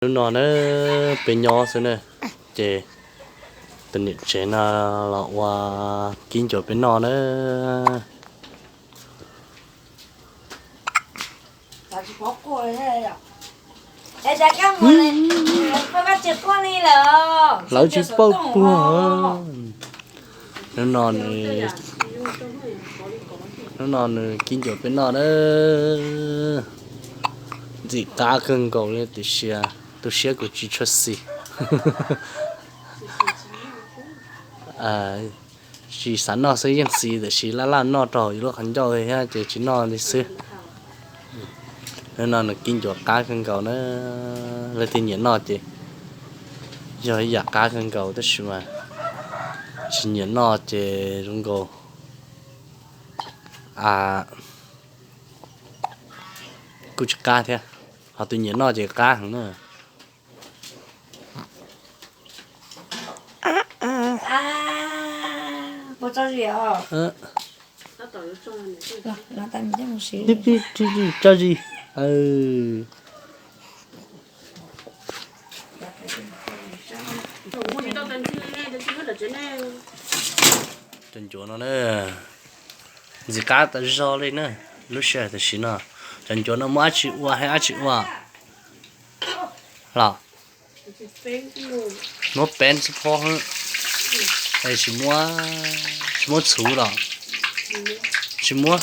Hnub no na, peb nyob xwb na, ces tus niam tsev no los ua kib ncuav peb noj na. Lawv tsis paub puag. Hnub no nws, hnub no nws kib ncuav peb noj na. Ntxim qab kawg nkaus li tiam sis tu siab kuv tsis tshua xis. Tsis xav noj xwb yeej xis tiam sis laj laj noj rau hauv yus lub qhov ncauj thiab ces tsis noj li xwb. Hnub no nws kib ncuav qab kawg nkaus na. Leej twg nyiam noj ces yog ib yam qab kawg nkaus tab sis mas tsis nyiam noj ces zoo nkaus kuj tsis qab thiab, ho tus nyiam noj ces qab heev na. Tso zis. Cov ncuav no na, ntxim qab tas zog li na. Lub sij hawm tam sim no, cov ncuav no muab dab tsi ua thiab dab tsi ua los? Muab peeb xab phob, es tsis muab, tsis muab txhuv los? Tsis muab.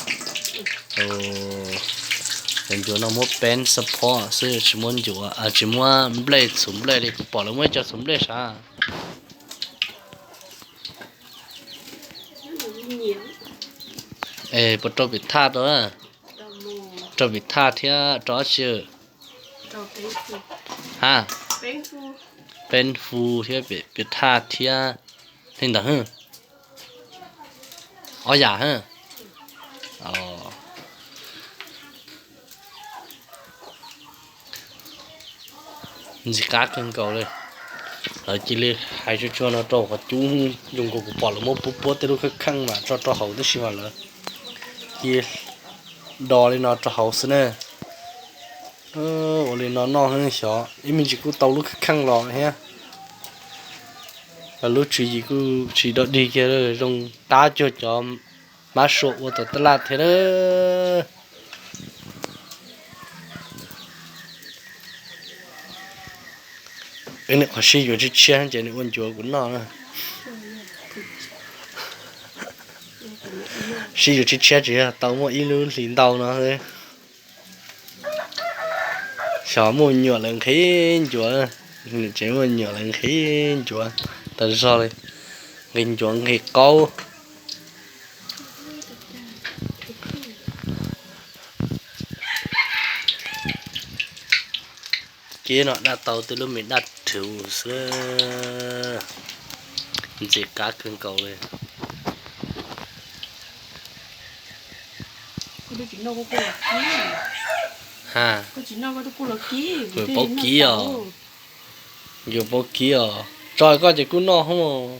Cov ncuav no muab peeb xab phob xwb, tsis muab ncuav, tsis muab nplej, txhuv nplej li. Kuv pom lawv muab ib co txhuv nplej sav. Es puas rau pem thaj rau? Rau pem thaj thiab rau dab tsi? Ha, peeb fu thiab pem thaj thiab. Li ntawd, ob yam. Ntxim qab kawg nkaus li. Lawv cia li hais tsuag tsuag no rau qhov cub, zoo nkaus kuv pom lawv muab puab puab tej lub kheej kheej mas tso rau hauv tib si mas lawv cia do li no rau hauv xwb na. Ua li no noj xyov ib me ntsis kuj tau lub kheej kheej los thiab. Lub tswv yim kuj tsis dog dig kiag, zoo qab cuag cov mab sua ua tom taj laj thiab. Nws qhov sib yuav tshiab tshiab ces nws ua ncuav kuv noj na. Sib yuav tshiab tshiab tsis yog tau muaj ib lub hlis ntau no xwb. Xyov muaj me nyuam lawv nqhis ncuav, tsev muaj me nyuam lawv nqhis ncuav tas zog li, nqhis ncuav nqhis qaub. Kib no daj tau tej lub me daj rhuv xwb, ntxim qab kawg nkaus li. Ha, paub kib os, yuav paub kib os, tso koj ces kuj noj hos.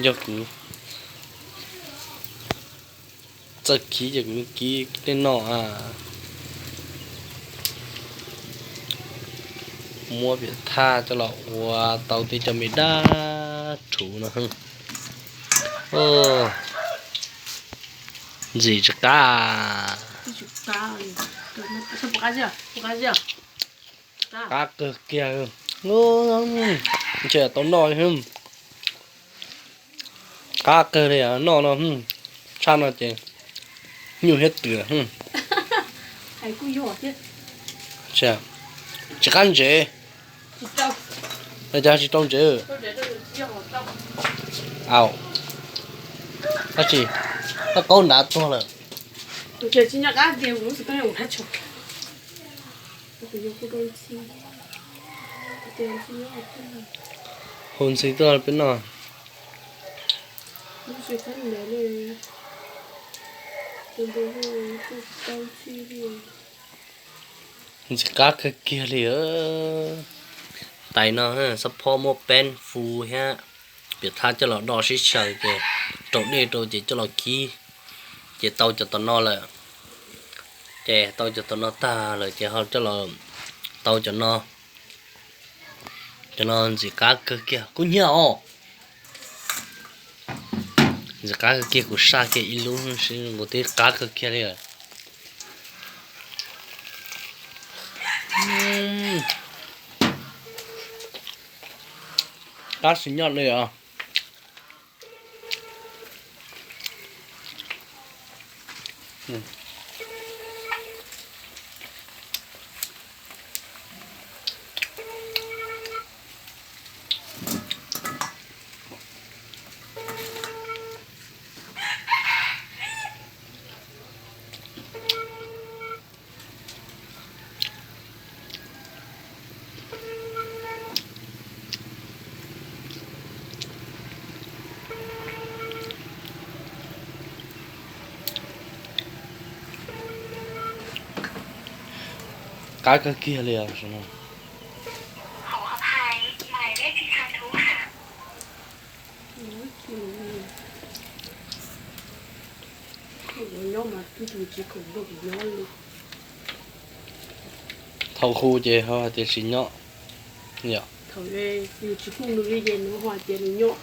Yog kuv txawj kib ces kuv kib tej noj a. Muab piam thaj coj los ua tau tej cov me daj rhuv no. Ntxim tsis qab. Qab kawg kiag, ntshe tau noj. Qab kawg li noj no, tshaj no ces nyuj thiab twm. Tsis qab ntsev, cas tsis rau ntsev. Au, dab tsi, koj qaub nrad tuag lawm. Hu ntxhi tuaj peb noj. Ntxim qab kawg kiag li. Tais no xab phob muab peeb fu thiab piam thaj coj los do sib xyaw ces rau dej rau ces coj los kib ces tau cov tom no lawm. Ces tau cov tom no tag lawm ces ho coj los tau cov no. Cov no ntxim qab kawg kiag, kub hnyiab os. Ntxim qab kawg kiag, kuv saj kiag ib lub xwb kuv twb qab kawg kiag li lawm. Qab tsis nyob li os. Qab kawg kiag li os. Thaum hu ces ho hais tias tsis nyob. Yog thaum nws tsis phooj nws li ces nws ho hais tias nws nyob.